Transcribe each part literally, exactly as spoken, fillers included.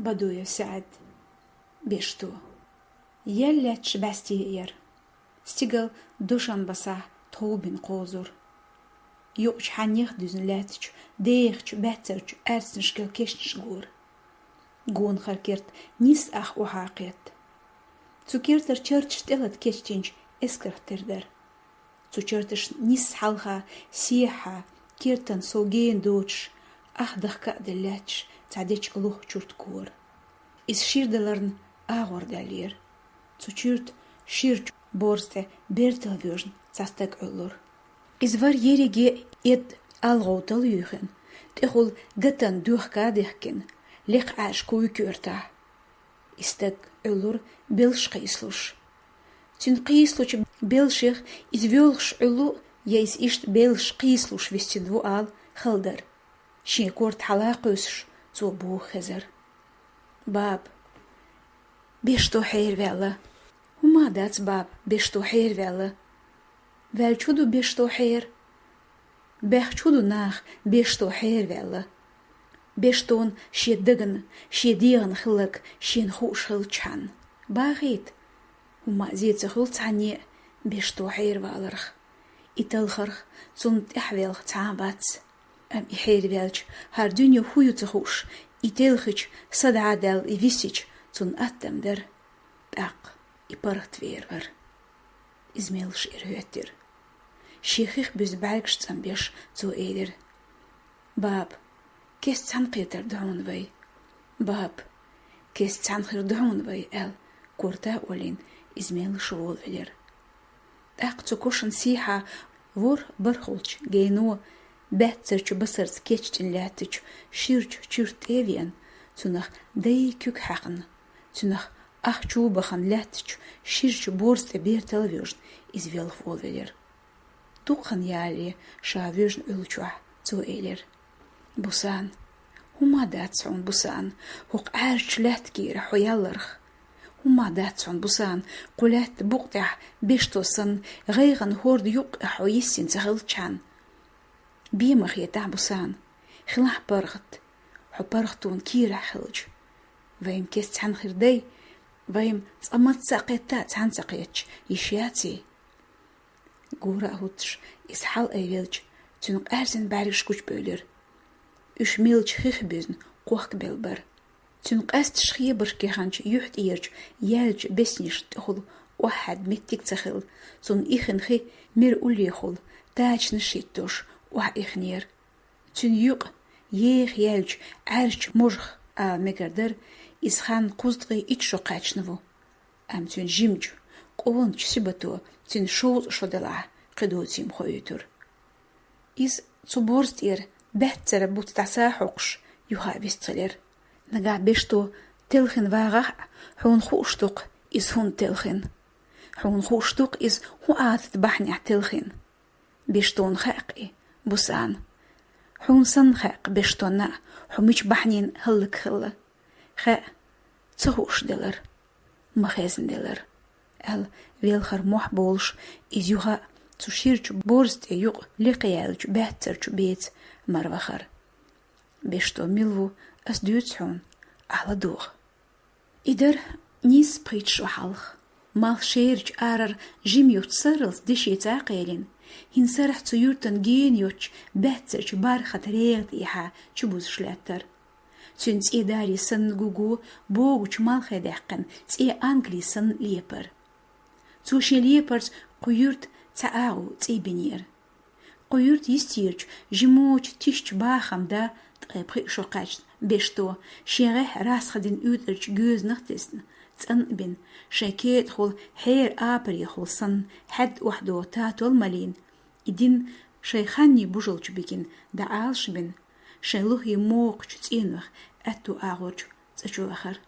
Бадуев СаӀид. Бешто. Ял лаьтташ бӀаьсте яр. Стигал дошан басахь тхов бина кхозур. Юкъачу хьаннех дуьзна лаьттачу, дехачу, баьццарчу аьрцнашкал кешнаш гора. Гонахара керт нийсса ах охьа кхетта. Цу кертара чарташ тӀелата кечдинчу эскарх тера дара. Цу чарташна нийсса хьалха, сехьа, кертан сов гена доцуш, ах дахка а делла лаьтташ цхьа дечка лоха чурт кора. Иза шир даларна агӀор даьллера. Цу чуьрта ширачу борза тӀе бертал воьжна цхьа стаг Ӏуьллура. Иза вара ерриге эдда алгӀовтал юьйхина, тӀехула гатан доьхка а дехкина, лекха Ӏаьржа куй коьртахь. И стаг Ӏуьллура белш кхийсалуш. Цуьнан кхийсалучу белшех иза воьлхуш Ӏуьллу я иза иштта белш кхийсалуш висина ву ала хала дара. Шен корта хьала а кхуьйсуш, цо боху хезара: «Баба, Бешто хьераваьлла». «ХӀумма а дац, баба, Бешто хьераваьлла». «Ваьлча хӀун ду Бешто хьера?» «Баьхча хӀун ду наха Бешто хьераваьлла?» Бештона шен дагна, шен дегӀана хилларг шена хууш хилчхьана. Бахийта, хӀумма а зе ца хуьлу цхьанне а Бешто хьераваларх. И талхарх цунна тӀаьхьавелха цхьа а вац. Амма и хьераваьлча, хӀара дуьне хӀун ю ца хууш, и телхича, са дӀа а даьлла, и висича, цунна атта ма дара. ТӀаккха и паргӀат вер вара. Иза мелла шиъра хӀоьттира. Шен хих буьзна бӀаьргаш цӀанбеш, цо элира: «Баба, кеста цхьаьна кхетар ду хьуна вай. Баба, кеста цхьаьна хир ду хьуна вай», — аьлла, корта а олийна, иза мелла шолавелира. ТӀаккха цу кошан сехьа ворхӀ-бархӀ гайно баьццарчу басарца кечдина лаьттачу ширачу чуьрта тӀе а веана, цунах дай куьг хьаькхна, цунах ах чу бахана лаьттачу ширачу борза тӀе бертал а воьжна, иза велха волавелира. Дукха хан ялале ша воьжна Ӏуьллучохь, цо элира: «Бусана, хӀумма а дац хьуна, Бусана, хӀокху Ӏаьржачу лаьтта кийра хьо ялларх. ХӀумма а дац хьуна, Бусана, кху лаьтта букъа тӀехь Бешто санна гӀайгӀан хӀорда юккъехь хьо йиссина ца хилчхьана. Бен ма хетахь, Бусана, хилахь паргӀат, хьо паргӀатонан кийрахь хилча. Вай-м кеста цхьаьна хир дай, вай-м цкъа мацца а кхетта а цхьаьна ца кхетча, йиш яций?» Гора а хӀуттуш, иза хьалаайвелча, цуьнан къаьрзина бӀаьргаш гучубевлира. Уьш мелча хих буьзна кхохкабелла бара. Цуьнан къаьсташ хебарш кеханчу юьхь тӀерачу яьллачу беснешна тӀехула охьахьаьдда меттиг ца хилла, цунна ихина хи мера уллехула, тачанаш хӀиттош, охьаихнера. Цуьнан юкъа еха яьллачу Ӏаьржачу можах ала мегар дара, иза хан кхузткъе итт шо кхаьчна ву. Амма цуьнан жимачу, къоначу сибато цуьнан шовзткъа шо делахь, кхидоцийла хоуьйтура. Иза цу борза тӀера баьццара буц дӀасахьокхуш, юха а вистхилира. Нагахь Бешто телхина вагӀахь а, хьуна хууш ду-кх иза хӀунда телхина. Хьуна хууш ду-кх иза хӀун Ӏадат бахьанехь телхина. Бештона хаьа-кх и, Бусана. Хьуна санна хаьа-кх Бештонна а, хьо мича бахьанийн хӀаллакьхилла. Хаьа, ца хууш делара, ма хезна делара, аьлла, велхар мохь болуш, иза юха а цу ширачу борза тӀе юкъа лекха яьллачу баьццарчу беца мара вахара. Бешто мила ву, ас дуьйцу хьуна, ахьа ладогӀа. И дара нийсса пхийтта шо хьалха. Малх шерачу арара жима юхту сарралц дешица а кхелина, хӀинца сарахь цу юьртан гена йоцчу баьццарчу бархата регӀа тӀехьа чубузуш лаьттара. Цуьнан цӀе даре санна гуго, богучу малхе даьккхина, цӀе ангали санна лепара. Цо шен лепарца кху юьрта цхьа агӀо цӀийбинера. Кху юьрта йистерчу жимочу тишачу бахамда ткъе пхиъ шо кхаьчна Бешто, шен гӀехь расха дина уьйтӀарчу гоьзанах а тесна, цӀан а бина, шайн кетӀахула хьеран апарехула санна, хьаьдда охьадогӀу татол а малийна, и дин шайн ханний бужалчу бикина дӀаӀалашбина, шайн лохе мокхачу цӀенойх аьтту агӀорчу цӀа чу вахара.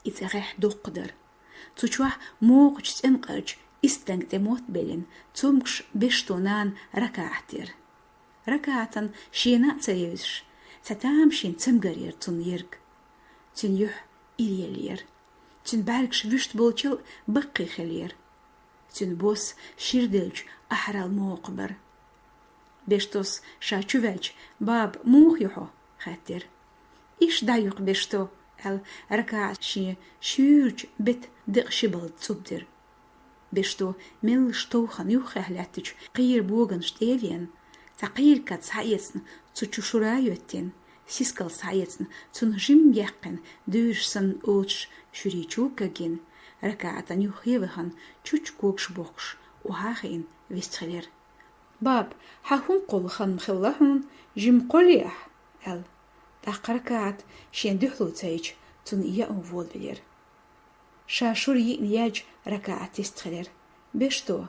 И цӀа гӀехь доккха дара. Цу чохь мокхачу цӀенкъарчу истанга тӀе мотт беллина, цомгуш Бешто нана Ракаат яра. Ракаатан шена а ца евзаш, цхьа тамашийна цамгар яра цунна ерг. Цуьнан юьхь ирелла яра. Цуьнан бӀаьргаш вуьшта болчул баккхий хилла яра. Цуьнан бос ширделлачу ахьарал мокха бара. Бештос ша чуваьлча: «Баба, муха ю хьо?» — хаьттира. «Иштта дӀаюкъу, Бешто», аьлла, РакаӀата шен шуьйрачу бетан декъа ши балда цӀубдира. Бешту меллаша товхана юххехь лаьттачу кхийра боганаш тӀе а веана, цхьа кхийракац схьаэцна цу чу шура а йоьттина, сискал схьаэцна, цунах жимма яьккхина, дуьйраш санна оцуш шуьрий чу а кагйина, РакаӀатан юххе а вахана, чучча когаш бохкуш, охьа а хиъна, вистхилира. «Баб, хьан хӀун кхолла хан ма хилла хьуна, жимма кхоллий ахь?» — аьлла. ТӀаккха РакаӀат шен дуьхьало ца йича, цунна яа волавелира. Ша шура йиъна яьлча, РакаӀат йистхилира. «Бешту,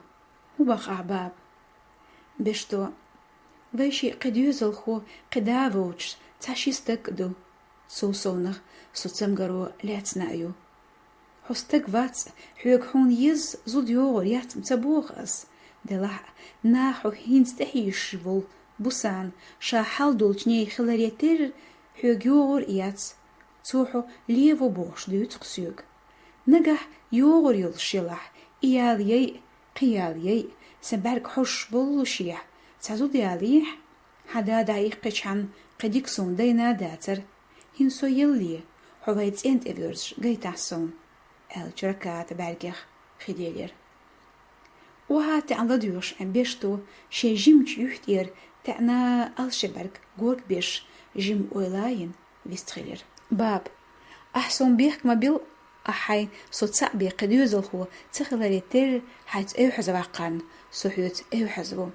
хӀун боху ахь, баб?» «Бешту, вайшиъ кхин доьзалхо, кхин да воцуш, цхьа ши стаг а ду. Сов-совнах со цамгаро лаьцна а ю. Хьо стаг вац, хьоьга хьуна еза зуда йогӀур яц-м ца боху ас. Делахь а, наха хьо хӀинца тӀехьийзаш волу Бусана, ша хьал долчу ней хиларе терра, хьоьга йогӀур а яц. Цо хьо лево бохуш дуьйцу-кх соьга. Нагахь йогӀур йолуш елахь, и ял яй а, кхин ял яй а, сан бӀаьрг хьожуш боллушехь, цхьа зуда ялахь, хьан да дӀаиккхичхьана, кхин дика суна дайна а дацара. ХӀинца со елла, хьо вайн цӀен тӀе воьрзуш гайтахь суна», — аьлча, РакаӀата бӀаьргех хи делира. Охьа а таьӀна ладоьгӀуш Ӏен Бешту шен жимачу юьхь тӀера таьӀна алшаберг горга беш, жимма ойла а йина, вистхилира. «Баб, ахь суна бехк ма билла, ахь хьайн со цхьаъ бен кхин доьзалхо ца хиларе терра, хьайца эвхьаза ваккхарна, со хьоьца эвхьаза ву.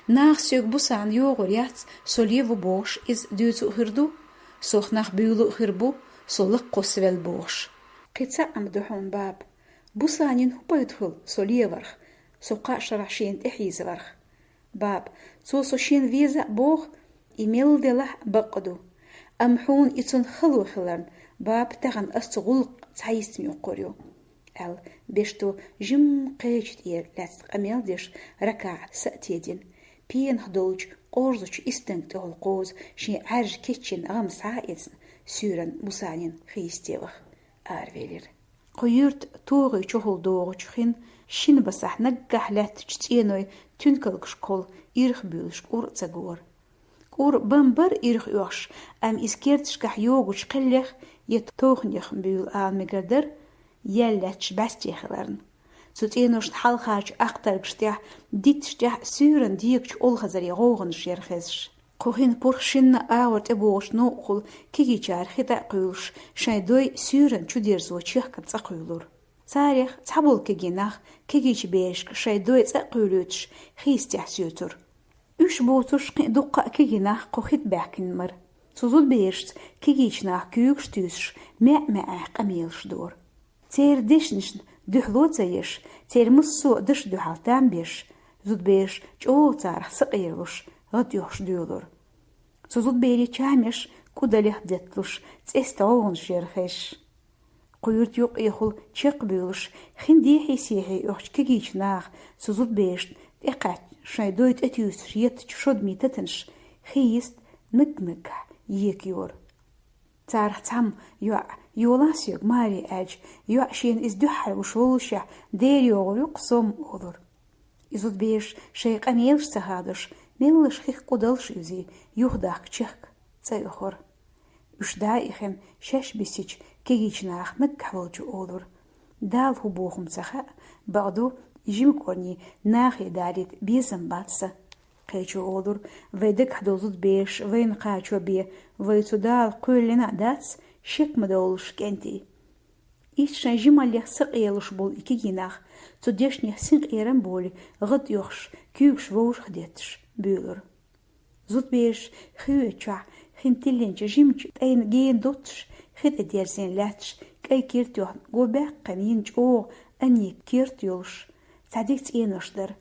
Наха соьга Бусана йогӀур яц, со лево бохуш, иза дуьйцу а хир ду, сох нах буьйлу а хир бу, со лакха кхоссавелла бохуш. Кхин цхьаъ а ма ду хьуна, баб. Бусанин хӀун пайда хуьлу со леварх, со кхаа шарахь шена тӀехьийзаварх? Баб, цо со шена веза а боху, и мел делахь а бакъ ду. Амма хьуна и цунна хало хиларна, баб, тахана ас цу гӀуллакх цхьа йистина йоккхур ю», — аьлла, Бешту жимма кхечу тӀера лаьцна къамел деш, РакаӀат са а тедина, пенах долчу къорзачу истанга тӀехула кхозу шен Ӏаьржа кечйина гӀам схьа а эцна, суьйранна Бусанин хи йисте ваха аравелира. Кху юьрта тогӀи чухула догӀучу хин шина басахь наггахь лаьттачу цӀенойн туьнкалгашкахула ирх буьйлуш кӀур а ца гора. КӀур бан бара ирх оьхуш, амма иза керташкахь йогучу кхеллех я товханех буьйлу ала мегар дара, яьлла лаьтташ бӀаьсте хиларна. Цу цӀеношна хьалхарчу ахтаргаш тӀехь, дитташ тӀехь суьйранна дегачу олхазарийн гӀовгӀанаш яра хезаш. Кху хин пурх шинна агӀор тӀебогӀучу новкъахула кегийчара хи тӀе а кхуьйлуш, шайн дой суьйранна чудерзо чехкана цӀа кхуьйлура. Царех цхьаболу кегий нах кегийчу берашка шайн дой цӀа а кхуьйлуьйтуш, хи йистехь соьцура. Уьш боцуш кхин а дуккха а кегий нах кху хи тӀе баьхкина бара. Цу зудаберашца кегийчу наха куьйгаш туьйсуш, маьӀ-маьӀӀехь къамелаш дора. Церан дешнашна дуьхьало ца еш, церан массо а дашна дуьхьал там беш, зудабераш чӀогӀа царах сакъералуш, гӀадъюьхуш доьлура. Цу зудаберийн чамеш кӀудалех детталуш, цӀеста гӀовгӀанаш яра хезаш. Кху юьрта юккъехула чекхбуьйлуш, хин дехьий-сехьий оьхучу кегийчу наха цу зудаберашна тӀекхаьчна шайн дой тӀетуьйсуш еттачу шодмийн татанаш хи йиста наг-наггахь екайора. Царах цхьамма йоӀ: «Йолахь соьга, маре», — аьлча, йоӀ шена иза дуьххьара гуш воллушехь: «Дера йогӀур ю-кх со-м», — олура. И зудабераш шайн къамелаш ца хадош, меллаша хих кӀудалш уьзий, юхадахка чехка цӀа оьхура. Уьш дӀа а ихина, шаьш бисича, кегийчу наха наггахь волчо олура: «Дала хӀун боху-м ца хаьа, бакъду, жима кӀорни нахе далийта безам бац сан». Кхечо олура: «Вайн дагахь долу зудабераш вайна кхачо бен, вай цу Дала кхоьллина а дац, шек ма довлуш, кӀентий». Иштта шайн жималлех сакъелуш болу и кегий нах, цу дешнех синкъерам а болий, гӀадъюьхуш, куьйгаш вовшах а детташ, буьйлура. Зудабераш хи оьцучохь, хин тиллинчу жимачу тӀайна гена доццуш, хи тӀе дерзийна лаьтташ, кӀай кирт йохна, го баьккхина йина чӀогӀа анниг керт йолуш, цхьа дика цӀенош дара.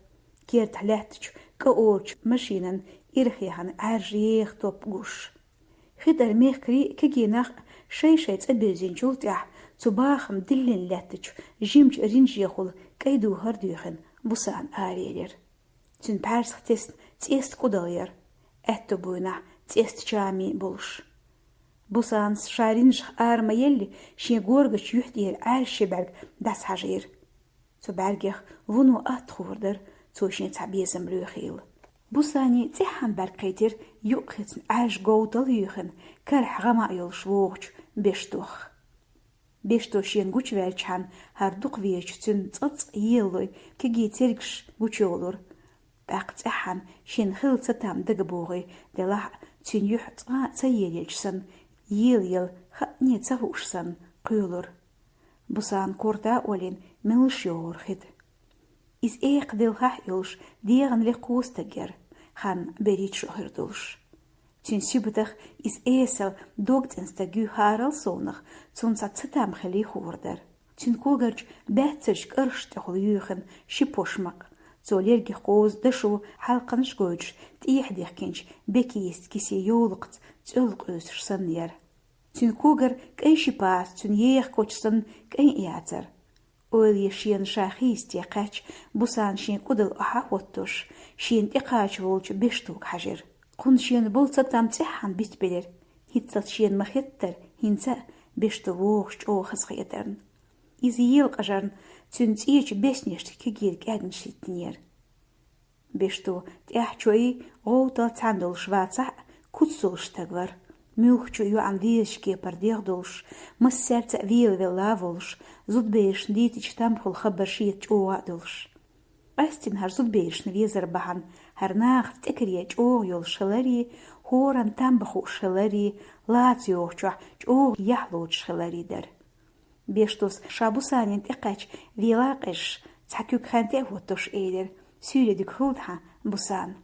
Кертахь лаьттачу кӀа оручу машинан ирх яхана Ӏаьржа еха топ гуш. Хи тӀера мехкарий а, кегий нах а шай-шай цӀа бирзинчул тӀаьхьа цу бахам диллина лаьттачу жимачу ринжехула кӀай духар а дуьйхина, Бусана араелира. Цуьнан пхьаьрсах тесна цӀеста кӀудал яра, аьтту буйнахь цӀеста чамий а болуш. Бусанас ша ринжех ара ма елли, шен горгачу юьхь тӀера Ӏаьржа ши бӀаьрг дӀасахьажийра. Цу бӀаьргех вуно атта хуур дара, цо шен цхьа безам лоьхийла. Бусани цӀеххьана бӀаьрг кхийтира юккъехь цхьана Ӏаьржа говтал а юьйхина, карахь гӀама а йолуш вогӀучу Бештох. Бешто шена гучаваьлча хьан хӀара дукха везачу цуьнан цӀацкъа елалой кегий цергаш гучуйолура. ТӀаккха цӀеххьана шена хилла цатам дагабогӀий, делахь а цуьнан юьхь цкъа а ца елаелча санна, елаелла хаъане ца хууш санна, кхоьлура. Бусана корта а олийна, меллаш йогӀура хи тӀе. Иза экха делхахь а йолуш, дегӀана лекха стаг яра, хан берхӀитта шо хир долуш. Цуьнан сибатах иза эсала дог цӀена стаг юьхьарал совнах, цунна цхьа цатам хилий хуур дара. Цуьнан когарчу баьццарчу кӀаршна тӀехула юьйхина ши пошмакъ. Цо лергех кхузза дашо хьалкханаш гойтуш, тӀехьа дихкинчу бекийста кисин йовлакхца цӀоьлла къуьйсуш санна яра. Цуьнан когара кӀайн ши паса цуьнан еха коча санна кӀайн а яцара. Ойла е шена ша хийсте кхаьчча, Бусана шен кӀудал охьа а хӀоттош, шена тӀекхача волчу Бештога хьаьжира. Кхунна шена болу цатам цӀеххьана битбелира. ХӀинццалц шена ма-хеттара, хӀинца а Бешто вогӀуш чӀогӀа хазахетарна. Иза елакъажарна цуьнан цӀечу беснешна кегийра кӀаьгнаш хӀиттинера. Бешто тӀаьхьа чоий, гӀовтал цхьаьна долуш вацахь а, куц долуш стаг вара. Муьлххачу йоӀана везачу кепара дегӀ долуш, массаьрца а велавелла волуш, зудаберашна дийцича тамхула хабар шеца чӀогӀа а долуш. Къаьстина хӀара зудаберашна везар бахьана, хӀара нахаца тӀекаре чӀогӀа йолуш хиларий, хӀоранна там бан хууш хиларий, лаца йогӀучохь чӀогӀа яхь лоцуш хиларий дара. Бештос ша Бусанина тӀекхаьчча, вела а къежаш, цхьа куьг хенна тӀе а хӀоттош, элира: «Суьйре дуька хуьлда хьан, Бусана».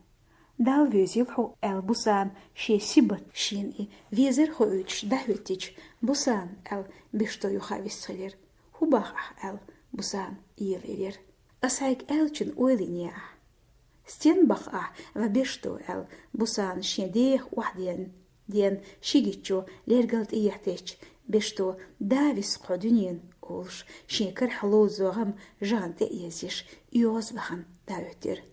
«Далла везийла хьо», — аьлла Бусана, шен сибат шена и везар хоуьйтуш дӀахӀоьттича, «Бусана», — аьлла, Бешто юха а вистхилира. «ХӀун боху ахь?» — аьлла, Бусана елаелира. «Ас хьайга аьллачун ойла йиний ахь?» «Стен боху ахь, ва Бешто?» — аьлла, Бусана шен деха охьаден, ден ши гиччо лергал тӀехьа тесча, Бешто: «Да виса кхо дуьненан», — олуш, шен карахь ловзо гӀам жагӀна тӀе а езъеш, оьгӀаз вахана дӀахӀоьттира.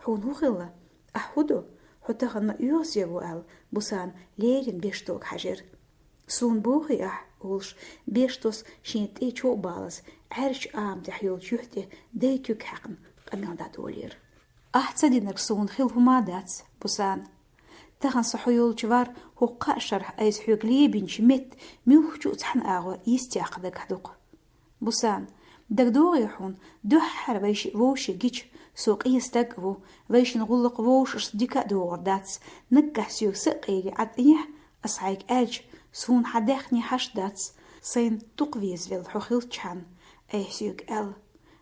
«Хьуна хӀун хилла? Ахь хӀун ду? Хьо тахана ма оьгӀазе ву», — аьлла, Бусана леррина Бештога хьаьжира. «Суна бохий ахь?» — олуш, Бештос шен тӀе чо а балаза, Ӏаьржачу Ӏама тӀехь йолчу юьхь тӀе дай куьг хьаькхна къамел дӀадолийра. «Ахь ца динарг суна хила хӀума а дац, Бусана. Тахана со хьо йолчу вар хӀокху кхаа шарахь айса хьоьга лебинчу метта муьлххачу а цхьана агӀор йистехь дагахь ду-кх. Бусана, дагадогӀий хьуна, дуьххьара вай шиъ вовшийн гича, со къен стаг а ву, вайшинна гӀуллакх вовшашца дика а догӀур дац, наггахь соьга са а къийре Ӏа тӀехь, ас хьайга аьлча, суна хьан даьхни хьашт дац, сайна дукха везавелла хьо хилчхьана, айхьа соьга аьлла.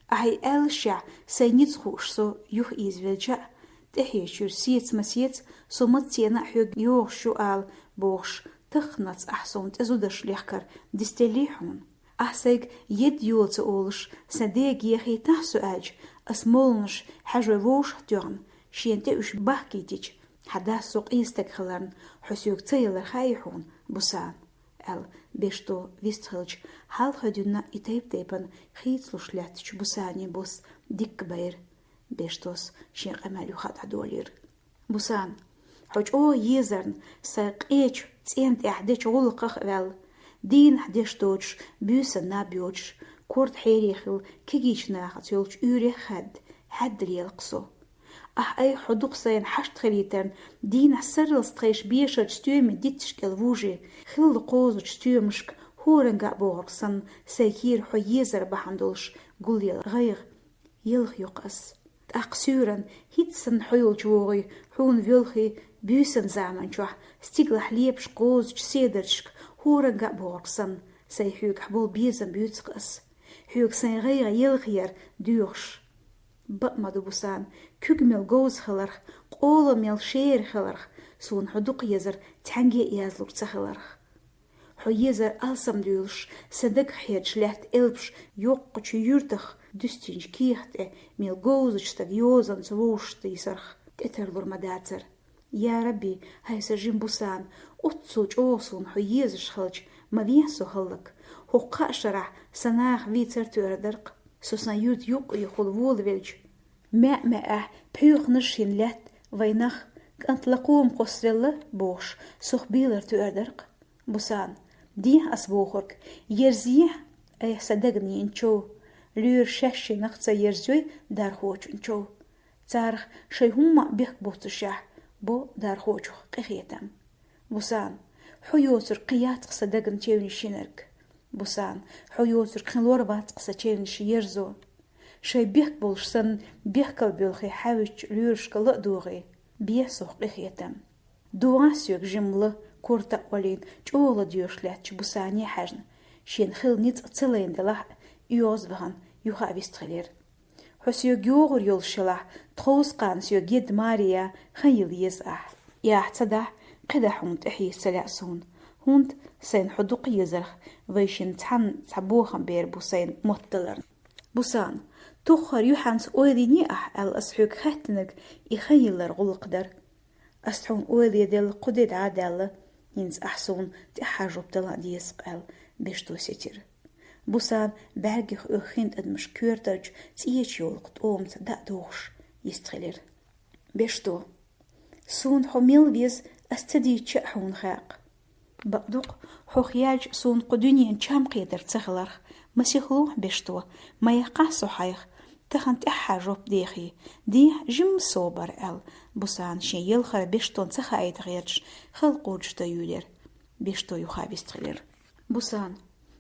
Ахьа и аьллашехь, сайн ницкъ хууш со юха ийзавелча а, тӀехьечуьра сеца ма сеца, со маца цӀена а хьоьга йогӀуш ю ала бохуш, тахханалц ахь суна тӀе зударш лехкар дицделлий хьуна? Ахь сайга едда йола ца олуш, сан дега ехийтахьа со аьлча, ас молланаш хьаьжой вовшах тоьхна, шена тӀе уьш бахкийтича, хьан дас со къен стаг хиларна, хьо соьга ца ялар хаьий хьуна, Бусана?» — аьлла, Бешто вистхилча, хьалххе дуьйна и тайп-тайпана хийцалуш лаьттачу Бусанин бос дикка байра. Бештос шен къамел юха а дӀадолийра. «Бусана, хьо чӀогӀа езарна, сайн къечу цӀен тӀехь дечу гӀуллакхах а ваьлла, дийнахь деш доцуш, буьйсанна наб йоцуш, корта хьере хилла кегийчу нахаца йолчу уьйрех а хаьдда, хьаьдда лела-кх со. Ахь айхьа хьо ду-кх сайна хьашт хилийтарна, дийнахь сарралц тхайша бешарчу стоьмийн дитташ кӀел вужий, хилла кхозучу стоьмашка хӀоранга а бохург санна, сайн кийра хьо езар бахьана долуш гулъелла гӀайгӀа елха йо-кх ас. ТӀаккха суьйранна, хӀинца санна хьо йолчу вогӀий, хьуна воьлхий, буьйсанна заманчохь, стигалахь лепаш кхозучу седарчашка хӀоранга а бохург санна, сайн хьоьгахь болу безам буьйцу-кх ас. Хьоьга сайн гӀайгӀа елха яр доьхуш. Бакъ ма ду, Бусана, куьг мел говза хиларх, къола мел шера хиларх, суна хьо дукха езар цхьаьнгге а язлур ца хиларх. Хьо езар алсамдуьйлуш, сан дагахь хьерча лаьтта элпаш йоккхачу юьртах дуьстинчу кехат тӀе мел говзачу стага йозанца вовшахтийсарх тӀетарлур ма дацара. Я Рабби, хӀай сан жима Бусана, оццул чӀогӀа суна хьо езаш хилча, ма вехьа со хӀаллак. ХӀокху кхаа шарахь сан наха вийцар тоьар дара-кх. Со сан юьрта юккъехула волавелча, маьӀ-маьӀехь пхьоьханаш йина лаьтта вайн нах, кӀант лакхо-м кхоссавелла бохуш, сох бийлар тоьар дара-кх. Бусана, дехьа ас бохург, ерзехьа айхьа сан дагна йина чов, лоьра шаьш йинах ца ерзайой дархочун чов. Царах шайн хӀумма а бехк буттушехь, бо дархочух къинхетам. Бусана, Хьо йоцург кхин яц-кх са дагна чевнаш йинарг, Бусан, хьо йоцург кхин лор вац-кх са чевнаш ерзо. Шоай бехк болуш санна, бехкал боьлхий хьаьвзачу лоьрашка ла а догӀий, бе сох къинхетам. ДогӀахьа соьга жимма ла, корта а олийна, чӀогӀа ладоьгӀуш лаьттачу Бусане хьаьжна, шена хилла ницкъ ца лайна делахь а, оьгӀаз вахана, юха а вистхилира. Хьо соьга йогӀур йолуш елахь, тховса кхана соьга едда маре ян хан йилла еза ахь. И ахь ца дахь, кхидӀа хьуна тӀаьхье ца лаьа суна, хӀунда сайна хьо дукха езарх, вайшинна цхьанна цхьа бохам бер бу сайна моттадаларна. Бусан, тоххара юьхьанца ойла йиний ахь аьлла ас хьоьга хаьттинарг и хан йиллар гӀуллакх дара. Ас тхьуна ойла ян делла кху де дӀа а даьлла, хӀинца ахь суна тӀаьххьара жоп дала а деза-кх аьлла, Бешто сецира. Бусан бӀаьргех оьху хин тӀадамаш коьртачу цӀечу йолу тӀомаца дӀа а дохуш, йистхилира. Бешто, суна хьо мел веза, ас ца дийцча а хьуна хаьа-кх. Бакъду-кх, хьох яьлча суна кху дуьненан чам кхетар ца хиларх, ма сихло, Бешто, ма яккхахь со хьайх, тахана тӀаьххьара жоп дехий, дехьа жимма собар аьлла, Бусана шен елхар Бештон ца хаийта гӀерташ, хала кхурдаш дан юьйлира. Бешто юха вистхилира. Бусан,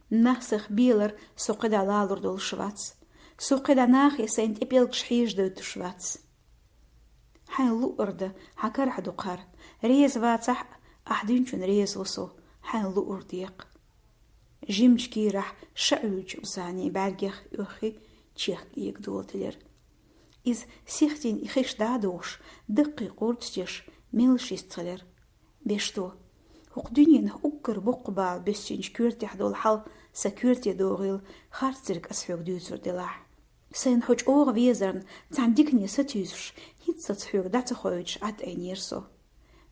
нах сах белар со кхидӀа лалур долуш вац. Со кхидӀа нахе сайна тӀе пӀелгаш хьежадойтуш вац. Хьайн луъург дан хьан карахь ду кхара. Реза вацахь а, ахь динчун реза ву со, хьайн луъург декха. Жимчу кийрахь ша Ӏуьллучу Бусанин бӀаьргех оьххий чехка эга дола тилира. Иза сихтина и хиш дӀа а дохуш, даккхий кхурдаш деш, меллаша йистхилира. Бешто, хӀокху дуьненах уггар боккха бала боьссинчу коьртехь долу хьал сан коьрте догӀийла, харцдерг ас хьоьга дуьйцур делахь. Сайна хьо чӀогӀа везарна цхьана дикане сатуьйсуш, хӀинццалц хьоьга дӀа ца хоуьйтуш Ӏад айинера со.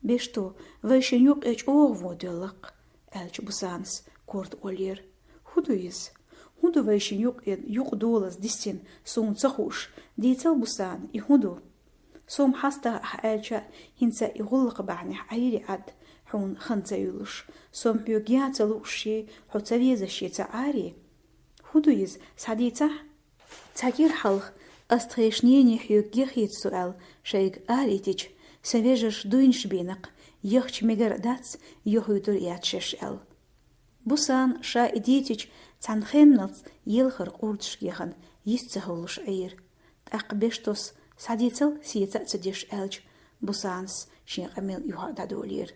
Бешто, вайшинна юккъе чӀогӀа вон доьлла-кх, аьлча Бусанас корта оллера. ХӀун ду иза? ХӀун ду вайшинна юккъе юкъа долаза дисина, суна ца хууш? Дийцал, Бусана, и хӀун ду? Сом хьастагӀа ахь аьлча, хӀинца и гӀуллакх бахьанехь Ӏайри Ӏад, хьуна хан ца юьллуш. Сом хьоьга ян ца луушший, хьо ца везашший ца Ӏари? ХӀун ду иза, схьадийцахь? Цхьа кӀира хьалха, ас тхешнене хьоьга гехийта со аьлла, шайга арайтича, сан вежарша дуйнаш бийнакх, яхча мегар а дац, йохуьйтур яц шаьш аьлла. Бусана ша и дийцича, цхьана хенналц елхар кӀурдашка яхана, йист ца хӀуллуш Ӏийра. ТӀаккха Бештос, схьадийцал, сеца а ца деш, аьлча, Бусанас шен къамел юха а дӀадолийра.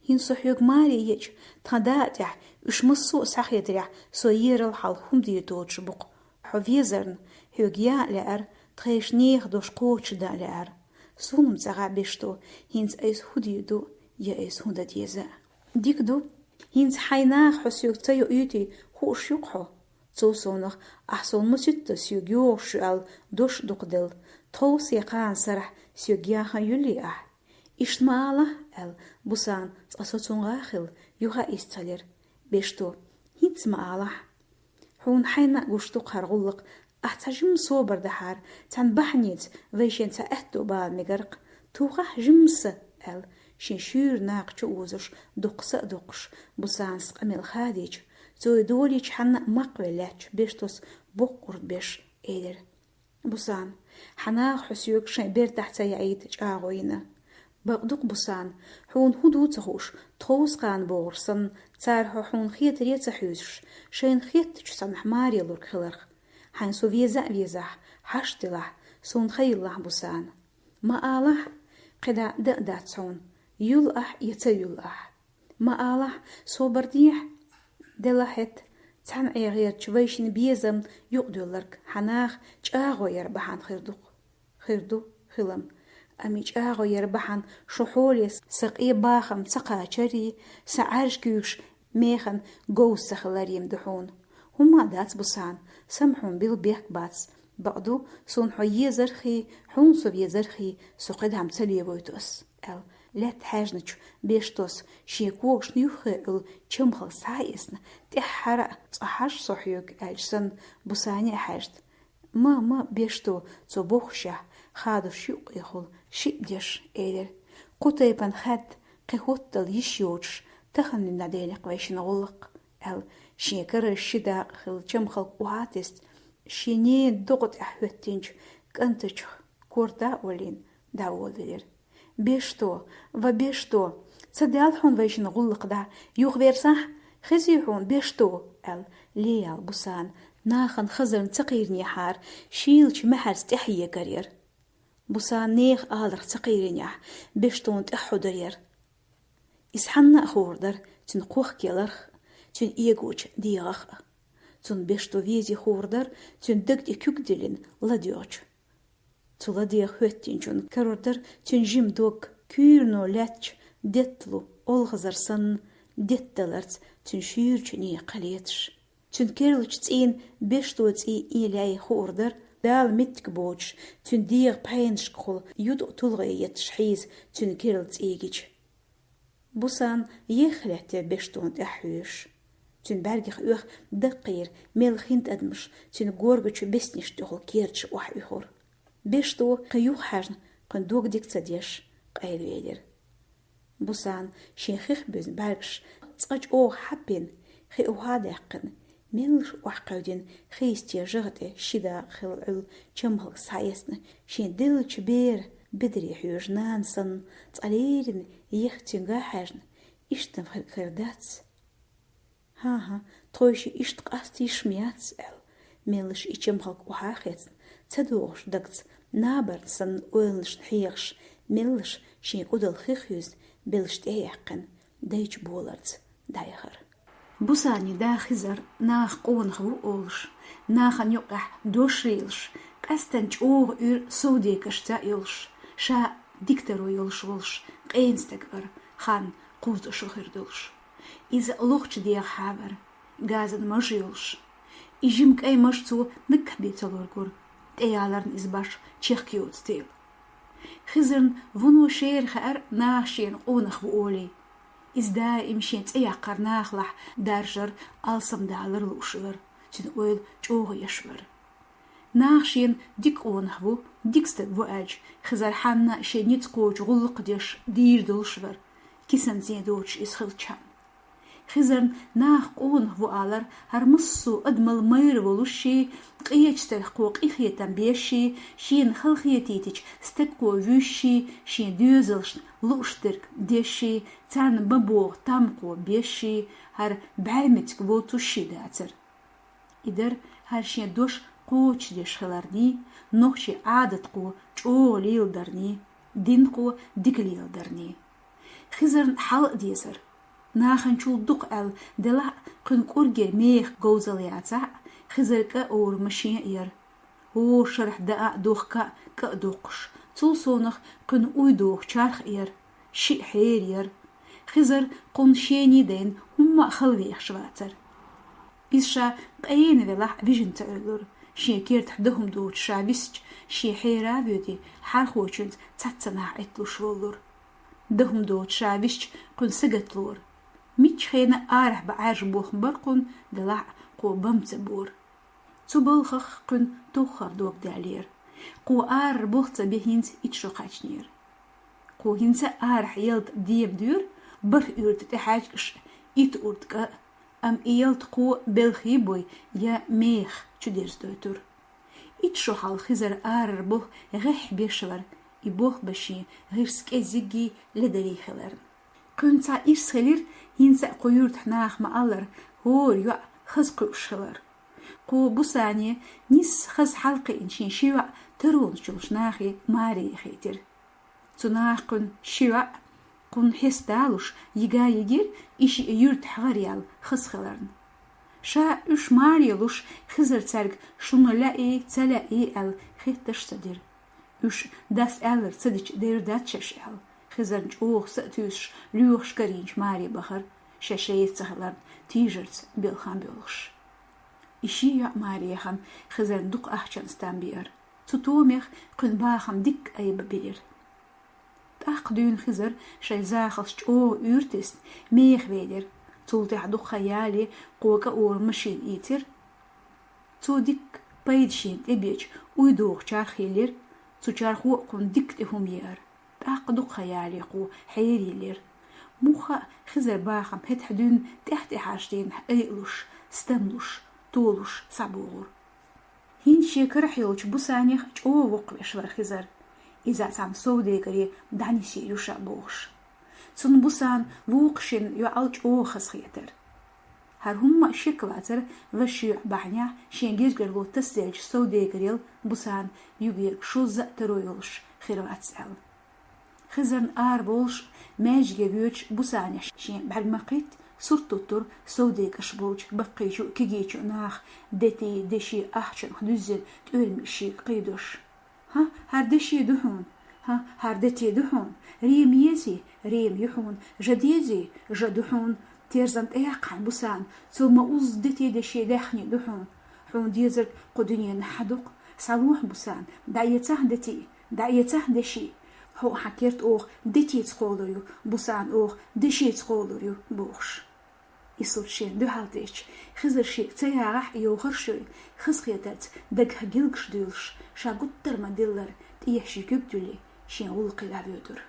ХӀинца со хьоьга маре еача, тхан да а тӀехь, уьш массо а схьахетарехь, со ерал хьалха хӀума дийр доцуш бу-кх. Хьо везарна, хьоьга ян а лаьара, тхешнех дош кхочушдан а лаьара. Суна-м ца хаьа, Бешто, хӀинца айса хӀун дийр ду, я айса хӀун дан деза. Дика ду, хӀинца хьайн наха хьо соьга ца йоуьйтий, хууш ю-кх хьо. Цул совнах, ахь суна масуьттаза соьга йогӀуш ю аьлла, дош дукха делла, тховса я кхана сарахь соьга ян хан юьллий ахь? Иштта ма алахь, аьлла, Бусана цкъа соцунгӀа а хилла, юха а йистхилира. Бешто, хӀинцца ма алахь. Хьуна хьайна а гуш ду-кх хӀара гӀуллакх, ахь цхьа жимма собар дахьара, цхьана бахьанеца вайшинна цхьа аьтто бала мегар-кх. Тухахь жимма са, аьлла, шен шуьйра накха чу озуш, дуккха са а доккхуш, Бусанас къамел хадийча, цо и долийча хьанна а макхвелла лаьттачу Бештос боккха кӀурд беш, элира. Бусана, хьан наха хьо соьга шайн бертахь ца яийта чӀагӀо йина. Бакъ ду-кх, Бусана, хьуна хӀун ду ца хууш, тховса кхана бохург санна, цара хьо хьуна хетаре а ца хьуьйсуш, шайна хеттачу санна маре лург хиларх. Хьайна со веза а везахь, хьашт делахь, суна хан йиллахь, Бусана. Ма алахь, кхидӀа дан а дац хьуна, юьллу ахь я ца юьллу ахь. Ма алахь, собар дехьа, делахь хӀетта, цхьана Ӏе гӀертачу вайшинна безамна юкъадоьлларг хьан наха чӀагӀо яр бахьана хир ду-кх. Хир ду, хилам. Амма и чӀагӀо яр бахьана шун хьоле сан къе бахам ца кхачарий, сан Ӏаьржа куьйгаш механа говза ца хиларий-м ду хьуна. ХӀумма а дац, Бусана, сан-м хьуна билла бехк бац. Бакъ ду, суна хьо езархий, хьуна со везархий, со кхидӀа-м ца левойту ас, аьлла, лаьтта хьаьжначу Бештос шен когашна юххе Ӏуьллу чамхалг схьа а эцна, тӀаьххьара а цкъа хьажа со хьоьга аьлча санна, Бусане а хьаьжна. Ма, ма, Бешто, цо бохушехь, хадош юккъехула шиъ деш, элира. Кху тайпана хаьдда, кхин хӀоттал йиш йоцуш, тахана дина дӀаделира-кх вайшинна гӀуллакх, аьлла, шен карара ши дакъа хилла чамхалг охьа а тесна, шен ненан дукъа тӀехь хӀоьттинчу кӀантачух корта а оллийна, дӀаволавелира. Бешто, ва Бешто, «Ца даьлла хьуна вайшинна гӀуллакх дӀа, юха версахь, хезий хьуна Бешто», — аьлла, леяла Бусана, нахана хазарна ца кхийринехьара, шийлачу маьхьарца тӀаьхьа егар яра. Бусана нехан аларх ца кхийринехь, Бештона тӀаьхьо дар яра. Иза хьанна а хуур дара цуьнан кхохкаларх а, цуьнан эгочу дегӀах а. Цунна Бешто везий хуур дара, цуьнан даг тӀе куьг диллина ладоьгӀча. Цу ладегӀа хӀоьттинчунна карор дара цуьнан жима дог, куьйрано лаьттачу детталу олхазар санна, детталарца цуьнан шуьйрачу некха леташ. Цуьнан керлачу цӀийнан Бешто цӀий элаьй хуур дара, Дала меттиг боцуш, цуьнан дегӀан пхьенашкахула юд а тулгӀе етташ хьийза цуьнан керла цӀий гича. Бусана ехха лаьттира Бештона тӀаьхьа хьоьжуш. Цуьнан бӀаьргех оьху даккхийра мел хин тӀадамаш, цуьнан горгачу беснешна тӀехула кердаш охьаоьхура. Бешто кхин юха хьаьжна, кхуьнан дог дика ца деш, къайлавелира. Бусана шен хих буьзна бӀаьргаш цкъа чӀогӀа хьаббина, хи охьа а даьккхина, меллаша охьакхевдина, хийсте жагӀа тӀе ши дакъа хилла Ӏуьллу чамхалг схьаэцна, шен деллачу бера бедаре хьоьжу нана санна, цкъа леррина ехха цуьнга хьаьжна, иштта-м хир-, хир дац. «ХӀан-хӀа, тхойшиъ иштта къаста йиш-м яц», — аьлла, меллаша и чамхалг охьа а хецна, ца догӀуш дагца, набарна санна ойланашна хьегӀаш, меллаша шен удал хих юьзна, белш тӀе а яьккхина, дайчу боларца дӀаяхара. Бусанин да Хизар наха къонах ву олуш, нахана юкъехь дош лелаш, къаьсттина чӀогӀа уьйр совдегаршца а йолуш, ша дикторо йолуш волуш, къена стаг вара, хан кхузткъа шо хир долуш. Иза лохачу дегӀахьа вара, газан маж йолуш. И жима кӀайн маж цо наггахь бен ца лоргура, тӀеяларна иза баш чехка йоцу тела. Хизарна вуно шера хаьара наха шена къонах ву олий. Иза даим шен цӀе яккхар нахалахь даржар, алсамдалар лууш вара, цуьнан ойла чӀогӀа еш вара. Наха шена дика къонах ву, дика стаг ву аьлча, Хизар хьанна а шен ницкъ кхочу гӀуллакх а деш дийр долуш вара, кисанзен доцуш иза хилчхьана. Хизарна наха къонах ву алар, хӀара массо а адамал майра волуш ший, къечу стагах кхо къинхетам беш ший, шена халахетийтича стаг кхо вуьйш ший, шен доьзалшна лууш дерг деш ший, царна ма боху там кхо беш ший, хӀара бӀаьрмециг воцуш ший дацара. И дара хӀара шен дош кхочушдеш хиларний, нохчийн Ӏадат кхо чӀогӀа леладарний, дин кхо дика леладарний. Хизарна хьала а дезара. Наханчул дукха аьлла, делахь а кхуьнан кӀургера мехах говзалла яцахь а, Хизар кӀа а овра машен а яра. ХӀора шарахь даа а, дохка а кӀа а доккхуш, цул совнах кхуьнан уй доху чарх а яра, шиъ хьера яра. Хизар кхунна шений дайна хӀумма а хала вехаш вацара. Иза ша къена велахь а вижина ца Ӏуьллура, шен кертахь дан хӀума доцуш ша висча, шен хьера а воьдий, хьархочуьнца цхьаццанхьа Ӏитталуш воллура. Дан хӀума доцуш ша висча, кхуьнан сагатлора. Миччу хенахь арахь бан Ӏаьржа болх ма бара кхунна, делахь а кхо бан ца бора. Цу балхах кхуьнан тоххара дог даьллера. Кхо арара болх ца бен хӀинца итт шо кхаьчнера. Кхо хӀинца а арахь ялта дема доьра, бархӀ уьрта тӀехьаьжкӀаш итт урд кӀа а, амма и ялта кхо белхий бой я мехах чудерзадойтура. Итт шо хьалха Хизар арара болх гӀеххьа беш вара, и болх бан шен гӀирс кӀеззиггий ледарий хиларна. Кхуьнан цхьа ирс хилира, хӀинца а кху юьртахь наха ма-аллара, хӀора йоӀ хаза кхуьуш хилар. Кху Бусане нисса хаза хьалакхиъна шен ши йоӀ таронаш йолчу нахе маре яхийтира. Цу наха кхуьнан ши йоӀ, кхунна хьесадалуш, йига йигира, и шиъ юьртахь гӀараяьлла хаза хиларна. Ша уьш маре луш, Хизар цаьрга шуна лаьий, ца лаьий аьлла хеттарш а ца дира. Уьш дас аьлларг ца дича девр дац шаьш аьлла, Хизарна чӀогӀа са а туьйсуш, лоьхуш карийначу маре бахара, шаьш шайца ца хиларна, тийжарца белхам а боьлхуш. И ши йоӀ маре яхана, Хизарна дукха ахчанца там беара. Цу томех кхуьнан бахам дикка айба биллира. ТӀаккха дуьйна Хизар шайн захалш чӀогӀа уьйр тесна, меха велира, цул тӀаьхьа дукха хан ялале кхо кӀа овра машина ийцира. Цо дикка пайда шена тӀебеача уй доху чарх йиллира, цу чархо а кхунна дикка тӀе хӀума еара. ТӀаккха дукха хан ялале кхо хьера йиллира. Муха а Хизар бахам хӀетахь дуьйна тӀаьхь-тӀаьхьарчу дийнахь айалуш, стамлуш, толуш схьабогӀура. ХӀинца шен карахь йолчу Бусанех чӀогӀа воккхавеш вара Хизар, иза цхьана совдегаре дӀанисъян ю ша бохуш. Цунна Бусана вукху шина йоӀал чӀогӀа хазахетара. ХӀара хӀумма а шек вацара, важа ши йоӀ бахьанехь шен гергарло тасаделлачу совдегарел Бусана югерга шозза а таро йолуш хир вац аьлла. Хизарна ара волуш, маьждиге воьдуш Бусанехь шен бӀаьрг ма кхийтта, сурт туттура совдегарш болчу баккхийчу а, кегийчу а наха дети, деши, ахчанах дуьззина тӀоьрмигаш шега кхийдош. ХӀан, хӀара деши ду хьуна? ХӀан, хӀара дети ду хьуна? Рема езий? Рема ю хьуна. Жа дезий? Жа ду хьуна. Терзан тӀеяьккхахьа, Бусана, цул ма-узза дети, деши, даьхни ду хьуна. Хьуна дезарг кху дуьненахь хьан ду-кх? Схьалохьа, Бусана, дӀаэцахьа дети, дӀаэцахьа деши. Хьо а, хьан керта оха детица кхолур ю, Бусана оха дешица кхолур ю, бохуш. И сурт шена дуьхьал тесча, Хизар шега ца ягӀахь а йохура шуьйра, хазахетарца дагах гилгаш дуьйлуш, ша гуттар а ма-диллара, тӀехьа ши куьг туьллий, шен гӀуллакхе дӀавоьдура.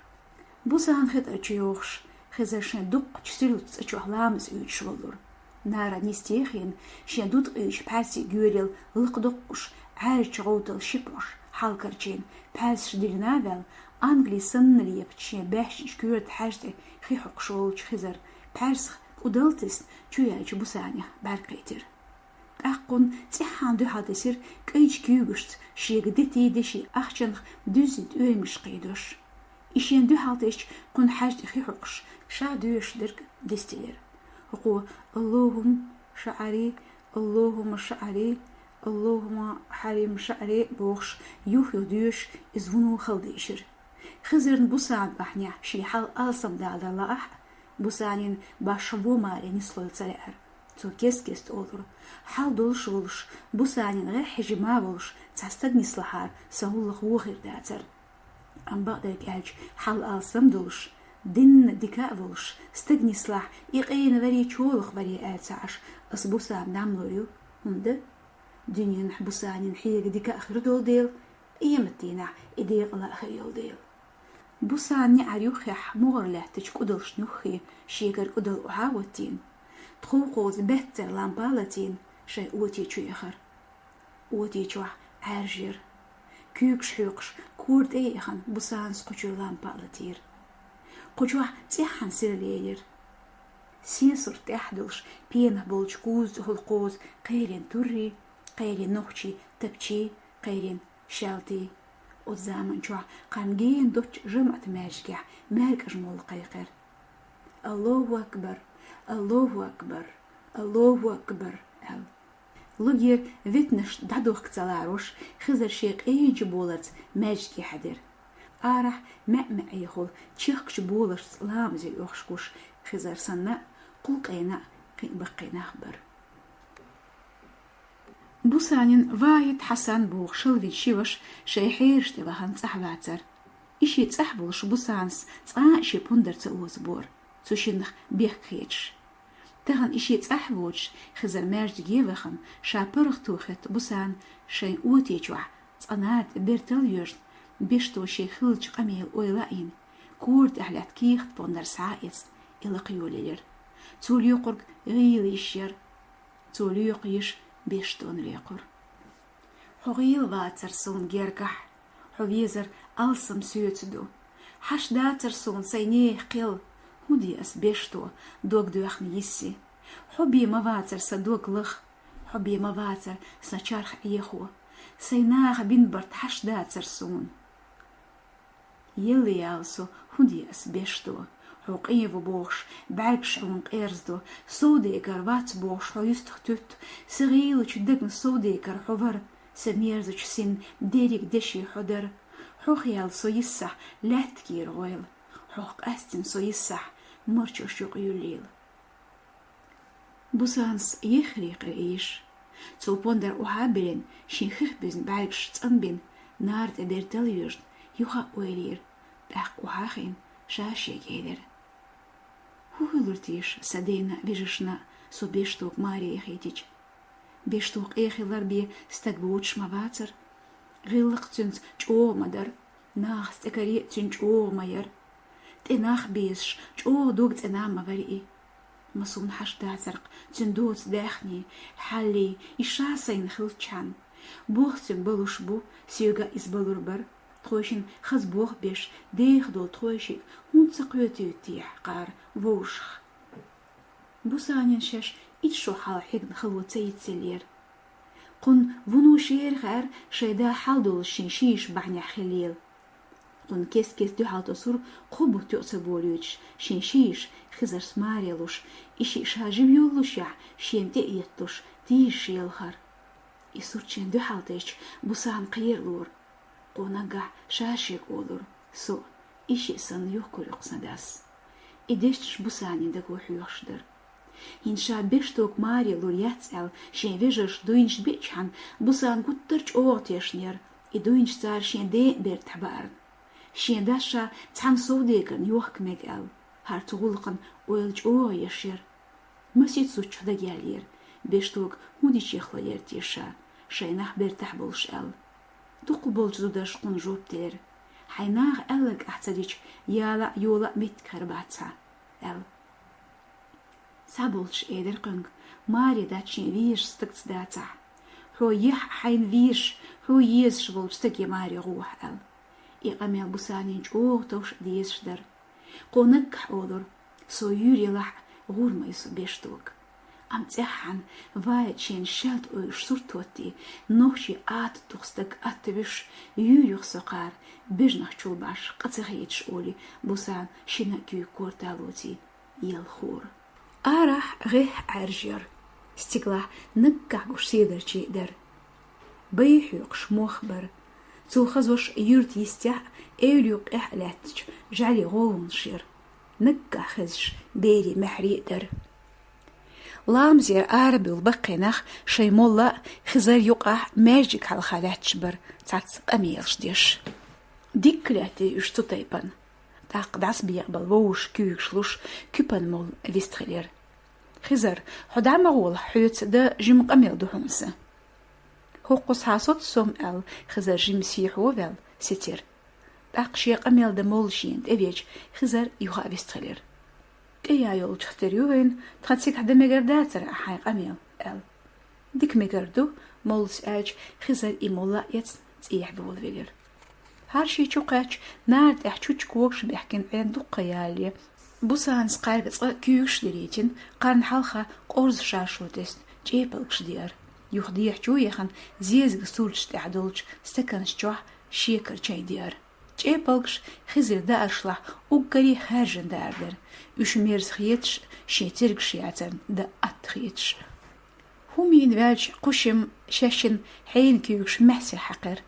Бусана хетарчу йохуш, Хизар шайн дуккхачу сирлачу цӀа чохь ламаз оьцуш волура. Нара нисса техийна, шен дуда къуьйсучу пхьаьрсийн гоьрел лакхадоккхуш, Ӏаьржачу гӀовтал ши пхьош хьалкарчийна, пхьаьрсаш диллина а ваьлла, ангали санна лепачу шен баьшначу коьрта хьаьж тӀе хи хьокхуш волчу Хизара пхьаьрсах кӀудал а тесна, чу яьллачу Бусанех бӀаьрг кхийтира. ТӀаккха кхунна цӀеххьана дуьхьал тесира кӀайчу куьйгашца шега дети, деши, ахчанах дуьззина тӀоьрмигаш кхийдош. И шена дуьхьал тесча, кхунна хьаьж тӀе хи хьокхуш, ша доьшуш дерг дицделира. ХӀокхо: «Аллахумма шаӀри, Аллахумма шаӀри, Аллахумма хьарим шаӀри», — бохуш, юх-юха доьшуш, иза вуно хала дийшира. Хизарна Бусана бахьанехь шен хьал алсамдалар лаахь а, Бусанин башха бо маре нислойла ца лаьара. Цо кест-кеста олура: «Хьал долуш волуш, Бусанин гӀеххьа жима волуш цхьа стаг нислахьара, сан гӀуллакх вон хир дацара. Амма бакъдерг аьлча, хьал алсам долуш, динна дика а волуш, стаг нислахь, и къена варе, чолах варе аьлла ца Ӏаш, ас Бусана дам лур ю, хӀунда дуьненахь Бусанин хьега дика а хир долу дела, къематдийнахь и декъала а хир йолу дела». Бусана неӀар юххехь могӀара лаьттачу кӀудалшна юххе шегара кӀудал охьа а хӀоттийна, тхов кхозу баьццара лампа а латийна, шайн оти чу яхара. Оти чохь Ӏаьржа яра. Куьйгаш хьоькхуш, кора тӀе а яхана, Бусанас кху чуьра лампа а латийра. Кху чохь цӀеххьана сира лелира. Сен сурт тӀехь долуш, пенах болчу куза тӀехула кхозу кхерийн туррий, кхерийн нохчий тапчий, кхерийн шаьлтий. Оцу заман чохь кхарна гена доцчу жамаӀат маьждигехь маьркӀажа молла кхайкхира: «Аллаху акбар! Аллаху акбар! Аллаху акбар!» — аьлла. Лугера веттанаш дӀадохка ца ларош, Хизар шен къийначу боларца маьждиге хьаьдира. Арахь маьӀ-маьӀӀехула чехкачу боларшца ламазе оьхуш гуш, Хизар санна а, кхул къена а кхин а баккхий нах бара. Бусанин Вахьид, Хьасан боху шалвин ши ваша шайн хьераш тӀе вахана цӀахь вацара. И ши цӀахь волуш Бусанас цкъа а шен пондар ца озабора, цу шиннах бехк хеташ. Тахана и ши цӀахь воцуш, Хизар маьждиге а вахана, ша паргӀато хетта Бусана шайн оти чохь цкъа нара тӀе бертал а йоьжна, Бешто шен хиллачу къамелан ойла а йина, кора тӀехь лаьтта кехат-пондар схьа а эцна, и лакха йолаелира. Цо лоькхург гӀийла йиш яра. Цо лоькху йиш Бештона лоькхура. Хьо гӀийла вацара суна гергахь, хьо везар алсам соьца ду. Хьаш дацара суна сайн нехан кхел, хӀун де ас Бешто, дог доьхна йисси. Хьо бен ма вацара сан дог лаха, хьо бен ма вацара сан чарх Ӏехо. Сайн наха бина барт хьаш дацара суна. Елла яла со, хӀун де ас Бешто? Хьо къен ву бохуш, бӀаьргаш хьуна къерзадо, совдегар вац бохуш, хьо юьстах туьтту, сан гӀийлачу дегна совдегар хьо вара, сан мерзачу синна дерриг деши хьо дара. Хьох яьлла со йиссахь, лаьтта кийра гӀойла, хьох къаьстина со йиссахь, марчош юкъа юьллийла. Бусанас еххаре кхиира и йиш. Цо пондар охьа а биллина, шен хих буьзна бӀаьргаш цӀанбина, нара тӀе бертал а йоьжна, юха а ойла йира, тӀаккха охьа а хиъна, ша шега элира: «ХӀун хуьлура теша сан дена а, вежаршна а, со Бештога маре яхийтича? Бешто къен хилар бен стаг воцуш ма вацара. ГӀиллакх цуьнца чӀогӀа ма дара, нахаца тӀекаре а цуьнан чӀогӀа ма яра. ТӀе нах безаш, чӀогӀа дог цӀена а ма вара и. Ма суна хьаш дацара-кх цуьнан доцу даьхний, хьаллий, и ша сайна хилчхьана. Болх цуьнан балуш бу, соьга а иза балур бара. Тхойшинна хаза бох беш, деха долу тхойшиъ хӀунда ца кхетийтахь кхара вовшах? Бусанин шаьш итт шо хьалха хьегна хало ца йицъеллера. Кхунна вуно шера хаьара шайн да хьал долуш шен шиша бахьанехь хилла. Кхунна кест-кеста дуьхьал тосура кхо бутт юкъа ца болуьйтуш шен шиша Хизарс маре луш, и шиъ ша жима йоллушехь, шена тӀе а етталуш, тийжаш елхар. И сурт шен дуьхьал тесча, Бусана кхералора. Кхо наггахь ша шега олура: «Со и шиъ санна юхкур ю-кх сан дас». И дешнаш Бусанин даго хьоьхуш дара. ХӀинца ша Бештога маре лур яц аьлла, шен вежарша дуйнаш биъчхьана, Бусана гуттар а чӀогӀа тешнера, и дуйнаш цара шен ден а бертахь баарна. Шен дас ша цхьана совдегарна йохка мега аьлла, хӀара цу гӀуллакхна ойла чӀогӀа еш яра. Масийтта зудчух дагаяьллера, Бештога хӀун дича яхло яра те ша, шайн нах бертахь болуш аьлла. Дукхахболчу зударша кхунна жоп делира: «Хьайн наха аьлларг ахь ца дича, яла а, йола а меттиг хир бац хьан», — аьлла. Схьаболчуш элира кхуьнга: «Маре дац шен везачу стагца дацахь. Хьо ехьа хьайна везаш, хьо езаш волчу стаге маре гӀо ахь», — аьлла. И къамел Бусанин чӀогӀа товш а дезаш дара. Кхо наггахь олура: «Со юьйр елахь а, гӀур ма ю со Бештога. Амма цӀеххьана вай шена шаьлта ойуш сурт хӀоттий, нохчийн Ӏадат дукха стаг атта вуьш, юьйр ю-кх со кхара, бежанах чул баш къа ца хеташ», — олий, Бусана шина а куьйга корта лоций, елхора. Арахь гӀеххьа Ӏаьржа яра. Стигалахь наггахь гуш седарчий а дара. Бай хьоькхуш мох бара. Цо хазош юьрта йистехь а, эвла юккъехь а лаьттачу жӀаьлин гӀовгӀанаш яра. Наггахь хезаш берийн маьхьарий а дара. Ламазера арабевлла баккхий нах шайн молла а, Хизар юкъахь а маьждиг хьалха лаьтташ бара, цхьацца къамелаш деш. Дикка лаьттира уьш цу тайпана. ТӀаккха дӀасабекъабала вовшашка куьйгаш луш, куьпан молла вистхилира. «Хизар, хьо дӀа ма гӀолахь, хьоьца дан жима къамел ду хьуна сан». «ХӀокхузахьа соцу со-м», — аьлла, Хизар жима сехьо а ваьлла, сецира. ТӀаккха шен къамел дан молла шена тӀевеача, Хизар юха а вистхилира. «ТӀеян йолчух тера ю вайна, тхан цигахь дан мегар дацара ахь хьайн къамел», — аьлла. «Дика мегар ду», — моллас аьлча, Хизар и молла а эцна цӀехьа волавелира. ХӀара шиъ чу кхаьчча, нара тӀехь чучча когаш баьхкина Ӏен дуккха ялале, Бусанас кхаьрга цкъа куьйгаш а дилийтина, кхарна хьалха къорза шаршо тесна, чӀепалгаш деара. Юха дехьа чу а яхана, зезага сурташ тӀехь долчу стаканаш чохь шекар чай деара. ЧӀепалгаш Хизаран дааршлахь уггаре хаьржина даар дара. Уьш мерза хеташ а, шен цергаш яцарна дан атта хеташ а. ХӀума йина ваьлча, кху шимма шаьшшинна хьенан куьйгаш маьхьсехь хьаькхира.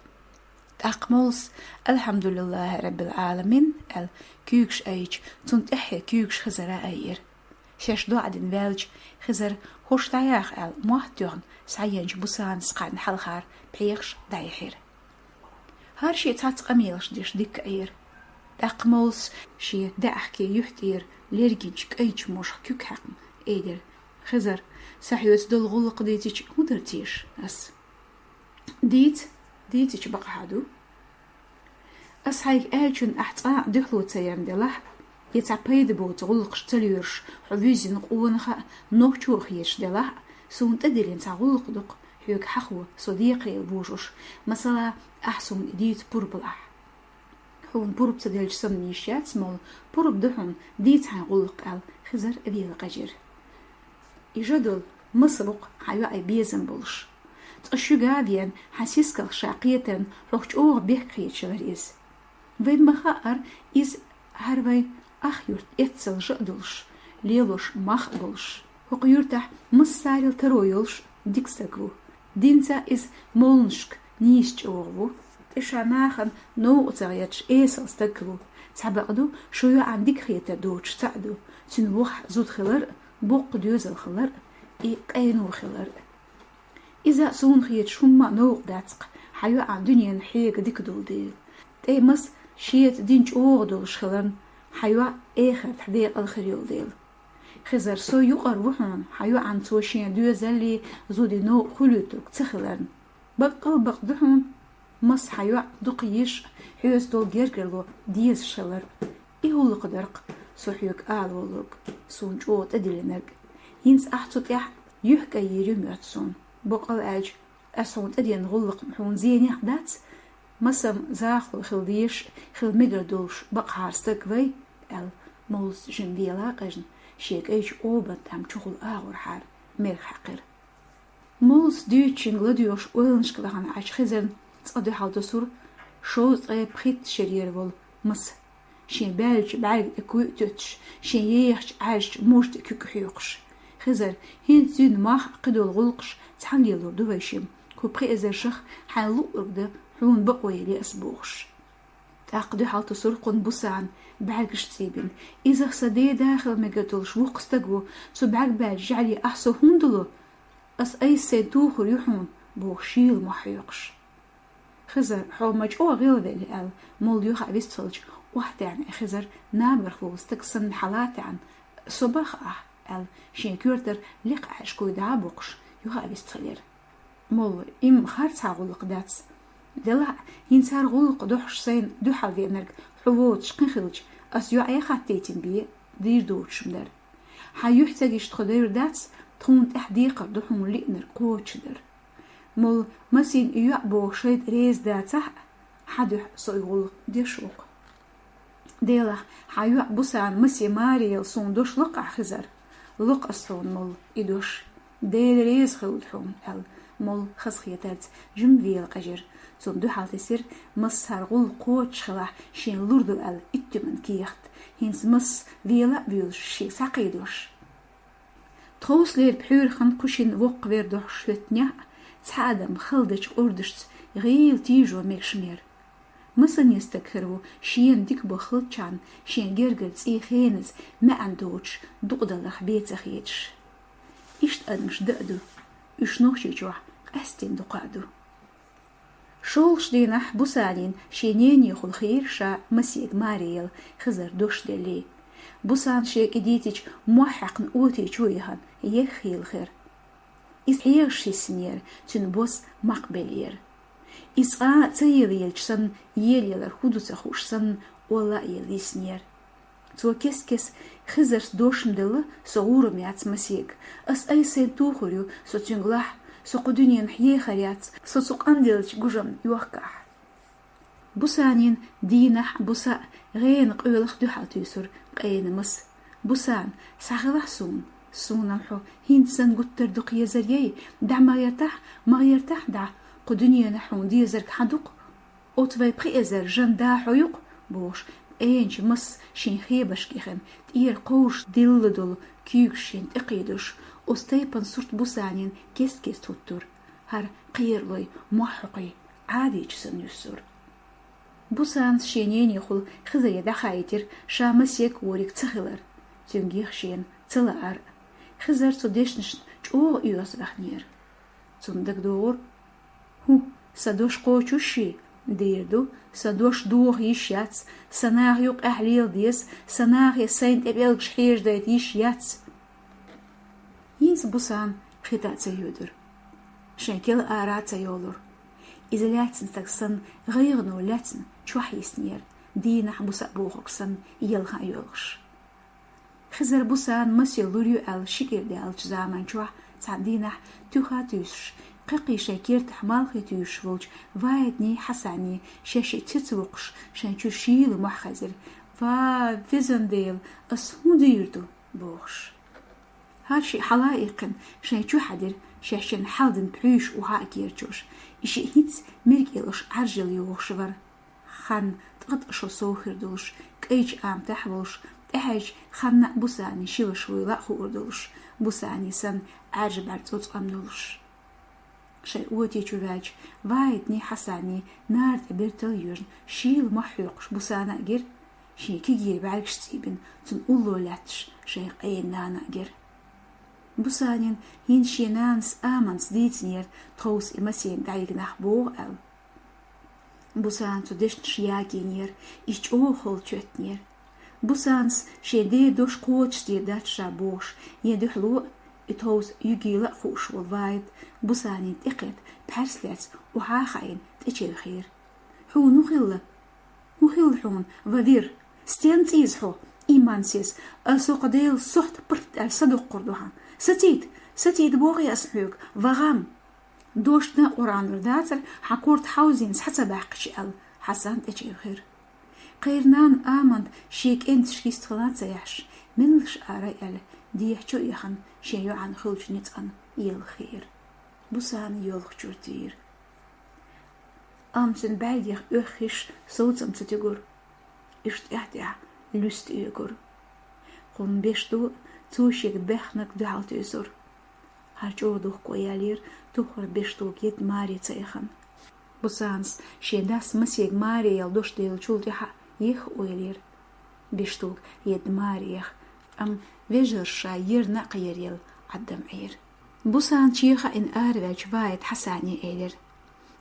ТӀаккха моллас: «Алхьамдулиллахьи раббил Ӏаламин», — аьлла, куьйгаш айча, цунна тӀаьххье куьйгаш Хизара айира. Шаьш доӀа дина ваьлча, Хизар хӀорш дӀаяха аьлла, мотт а тоьхна, схьаеанчу Бусанас кхарна хьалхара пхьегӀаш дӀаяьхьира. ХӀара шиъ цхьацца къамелаш деш дика Ӏийра. ТӀаккха моллас шен даьӀахкийн юьхь тӀера лергинчу кӀайчу мошах куьг хьаькхна, элира: «Хизар, сан хьоьца долу гӀуллакх дийцича, хӀун дара теша ас?» «Дийца, дийцича бакъахьа ду». «Ас хьайга аьллачунна ахь цкъа а дуьхьало ца ярна делахь а, я цхьа пайда боцу гӀуллакхаш ца лоьруш, хьо вуьззина къонах а, нохчо а хеташ делахь а, суна тӀедиллина цхьа гӀуллакх ду-кх хьоьга хьахо, со декхарийлахь божош, масала, ахь суна и дийца пурба лахь». «Хьуна пурба ца делча, санна йиш яц, молла, пурба ду хьуна, дийца хьайн гӀуллакх», — аьлла, Хизар вела къежира. «И жа долу маса ву-кх хьан йоӀе безам болуш. Цкъа шуьга а веана, хьан сискалх ша кхетарна, хьох чӀогӀа бехк хеташ вара иза. Вайна ма-хаъара, иза хӀара вайн ах юрт эццал жа а долуш, лелош мах а болуш. ХӀокху юьртахь массарел таро йолуш дика стаг ву. Динца иза молланашка нийса чӀогӀа ву. ТӀе ша нахана новкъа ца гӀерташ эсала стаг ву. Цхьабакъ ду, шун йоӀана дика хетар доцуш цхьаъ ду. Цуьнан ваххьа зуда хилар а, боккха доьзал хилар а, и къайно хилар а. Иза а суна хеташ хӀумма а новкъа дац-кх, хьан йоӀана дуьненан хьега дика долу дела. ТӀе маса шеца дин чӀогӀа долуш хиларна, хьан йоӀ эхартахь декъала хир йолу дела. Хизар, со юкъара ву хьуна, хьан йоӀана цо шен доьзаллий, зудий новкъа хуьлуьйтург ца хиларна. Баккъал а бакъ ду хьуна, маса хьан йоӀ дукха йиш а, хьоьца долу гергарло дезаш хилар а. И гӀуллакх дара-кх со хьоьга ала волург, суна чӀогӀа тӀедиллинарг. ХӀинца ахь цу тӀехь юьхь кӀаййийр ю моьтту суна. Баккъал а аьлча, ас хьуна тӀедиллина гӀуллакх хьуна зенехь дац, Масех захло хила дезаш, хила мегар долуш бакъахьара стаг вай, аьлла, моллас жимма вела къежна, шен кӀайчу обан тӀам чухула агӀорхьара, мерах хьаькхира. Моллас дуьйцучуьнга ладоьгӀуш ойланашка лахана Ӏачу Хизарна цкъа дуьхьал тосура шовзткъе пхийтта шерера волу маса. Шен баьллачу бӀаьрга тӀе куй а тоьттуш, шен ехачу Ӏаьржачу мужа тӀе куьг а хьоькхуш. Хизар, хӀинца цуьнан мах а, кхидолу гӀуллакхаш цхьаьна лелор ду вай шимма. Кху пхи эзар шах хьайна луъург дан хьуна бакъо елла ас бохуш. ТӀаккха дуьхьал тосура кхунна Бусана, бӀаьргаш цӀийбина. Иза сан деда хила мегар долуш воккха стаг ву, цу бӀаьрг баьлча жӀаьле ахь со хӀунда ло? Ас айса сайн тухур ю хьуна, бохуш шийла мохь хьоькхуш. Хизар, хьо ма чӀогӀа гӀелвелла, аьлла, молла юха а вистхилча, охьатаьӀна Хизар набарх волу стаг санна хьала а таьӀна, со баха ахь, аьлла, шен коьртара лекха Ӏаьржа куй дӀа а боккхуш, юха а вистхилира. Молла, и-м хӀара цхьа гӀуллакх дац. Делахь а, хӀинца хӀара гӀуллакх дохьуш сайна дуьхьал веанарг хьо воцуш кхин хилча, ас йоӀе хаттийтина бен, дийр доцуш-м дара. Хьан юьхь ца гича тхо девр дац, тхуна тӀехь декхар ду хьуна лиънарг кхочушдар. Молла, масийна и йоӀ боху шайтӀа реза дацахь а, хьан дуьхьа со и гӀуллакх деш ву-кх. Делахь, хьан йоӀ Бусана масе маре яла суна дош ло-кх ахь, Хизар? Ло-кх ас хьуна, молла, и дош. Дела реза хуьлда хьуна, аьлла, молла хазахетарца жимма вела къежира. Цунна дуьхьал тесира, маса хӀара гӀуллакх кхочуш хилахь, шена лур ду аьлла, иттиман кехат. ХӀинца маса вела а воьлуш, шега схьакхийдош. Тховсалера пхьуьйрахана кху шина воккхавер дохьуш хӀоьттинехь а, цхьа адам хала дечу къурдашца гӀийла тийжо мегаш мера. Масане стаг хир ву шена дика боху хилчахьана, шен гергара цӀий хеназа, маьӀна доцуш, дукъадаларх бен ца хеташ. Иштта адамаш дан а ду, уьш Нохчийчохь къаьсттина дукха а ду. ШолгӀачу дийнахь Бусанина шен ненехула хиира ша масега маре яла Хизар дош деллий. Бусана шен кӀе дийцича мохь хьаькхна отечу яхана, еххийла хир. Иза хьегӀаш йиссинера, цуьнан бос макхбеллера. Иза цкъа а ца елаелча санна, елаялар хӀун ду ца хууш санна, олла а елла йиссинера. Цо кест-кеста: «Хизарс дош-м делла, со гӀур-м яц масега. Ас айса сайн тухур ю, со цуьнга лахь, со кху дуьненахь ехар яц, со цу къанделлачу гужамна йохкахь». Бусанина дийнахь а, буса а гӀенах къоьллина дуьхьал туьйсура къена маса. «Бусана, схьахилахь суна, суна-м хьо хӀинца санна гуттар а дукха езар яй, дӀа ма гӀертахь, ма гӀертахь дӀа, кху дуьненахь хьуна дезарг хьан ду-кх? Оцу вайн пхи эзар жан да хьо ю-кх», — бохуш, къеначу маса шен хебашка яхана, тӀера кховш дилла долу куьйгаш шена тӀекхийдош, оцу тайпана сурт Бусанина кест-кеста хӀуттура. ХӀара кхералой, мохь хьокхий Ӏадийча санна юьссура. Бусанас шен ненехула Хизаре дӀахаийтира ша масега а, вориг а ца хилар, цуьнга еха шена ца лаар а. Хизар цу дешнашна чӀогӀа оьгӀазвахнера. Цунна дагадогӀура: «ХӀу, сан дош кхочушший, дийр ду, сан дош доха йиш яц, сан наха юккъехь лела деза, сан нахе сайн тӀе пӀелгаш хьежадайта йиш яц». ХӀинца Бусана хи тӀе а ца йоьдура, шайн кел ара а ца йолура. Иза лаьцна стаг санна, гӀайгӀано лаьцна чохь йиснера, дийнахь буса а бохург санна, елха а йоьлхуш. Хизар Бусана масе лур ю аьлла ши кӀира даьллачу заманчохь цхьана дийнахь, туьха а туьйсуш, кхекхий шайн кертахь малхе туьйсуш волчу Ваитний, Хьасанний шаьшшиъ цецвоккхуш, шайн чуьра шийла мохь хезира. «Ва, везан Дела, ас хӀун дийр ду?» — бохуш. ХӀара шиъ хьала а иккхина, шайн чу хьаьдира, шаьшшинна хьаладина пхьуьйш охьа а керчош. И шиъ хӀинцца мирг а луш, Ӏаьржъяла йогӀуш вара. Хан ткъа-ткъа шо сов хир долуш, кӀайчу аматехь а волуш, тӀаьхьарчу ханна а Бусанин ши ваша вуйла а хуур долуш, Бусанин санна Ӏаьржа бӀаьрг цӀоцкъам долуш. Шайн оти чу ваьлча, Ваитний, Хьасанний нара тӀе бертал а йоьжна, шийла мохь хьоькхуш Бусана а гира, шен кегийра бӀаьргаш цӀийбина, цунна улло лаьтташ шайн къена нана а гира. Бусанин хӀинца шен нанас Аманас дийцинера тховса и масийна дӀайигнахь боху аьлла. Бусана цу дешнаш ягийнера, иза чӀогӀа холчу хӀоьттинера. Бусанас шен ден дош кхочушдийр дац ша бохуш, ен дуьхьало а, и тховса юьгийла а хууш волу Ваит, Бусанин тӀекхетта, пхьаьрс лаьцна, охьа а хаийна, тӀечевхира. «Хьуна хӀун хилла? ХӀун хилла хьуна, ва вир? Стенна цӀийза хьо, имансиз? Аса хӀокху Делан сохьта пурт аьлла садоккхур ду хьан. Сацийта, сацийта бохий ас хьоьга, ва гӀам!» Доштна Къуръанур дацар, хьан корта хьовзийна схьа ца баьккхича аьлла, Хьасан тӀечевхира. Кхернана Аманта шен кӀенташка йистхила ца яхьаш, меллаш ара аьлла, дехьа чу а яхана, шен йоӀан хуьлучу ницкъана елха хиира. Бусана йолхачуьра тийра. Амма цуьнан бӀаьргех оьххиш совцам ца тигура. Уьш тӀаьхь-тӀаьхьа луьста оьгура. Кхунна беш ду, цо шега баьхнарг дуьхьал туьйсура. ХӀара чӀогӀа духко яьллера, тохара беш дога едда маре ца яхана. Бусанас шен дас масега маре яла дош деллачул тӀаьхьа еха ойла йира. Беш дога едда маре яха, амма вежарша ерна а кхераяла Ӏаддам Ӏийра. Бусана чехаийна араваьлча Ваита Хьасане элира: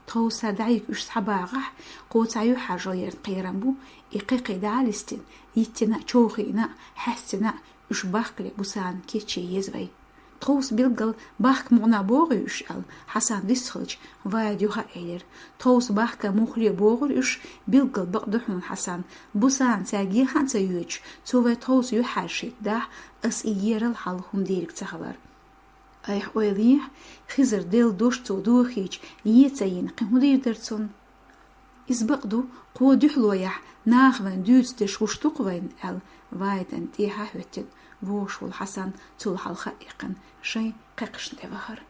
«Тховса дӀайига уьш схьабагӀахь, кхо цхьа юьхьӀаьржо ярна кхерам бу, и кхе-кхе дӀа а листина, йиттина а, човхийна а, хьаьстина а, уьш бахкале Бусана кечъе еза вай». «Тховса билггал бахка мукъана богӀий уьш?» — аьлла, Хьасан вистхилча, Ваита юха а элира: «Тховса бахка муххале богӀура уьш, билггал бакъ ду хьуна, Хьасан. Бусана цаьрга еха а ца йоьдуш, цо вай тховса юьхьӀаьржа хӀиттадахь, ас и ерал хьалха хӀума дийриг ца хилар». «Айхьа ойла ехьа, Хизара делла дош цо дохийча, е ца йина, кхин хӀун дийр дара цунна?» «Иза бакъ ду, кхо дуьхьало яхь, наха вайна дуьйцу деш гуш ду-кх вайна», — аьлла, Ваитана тӀехьа хӀоьттина, вогӀуш волу Хьасан цул хьалха а иккхина, шайн кхаькхашна тӀевахара.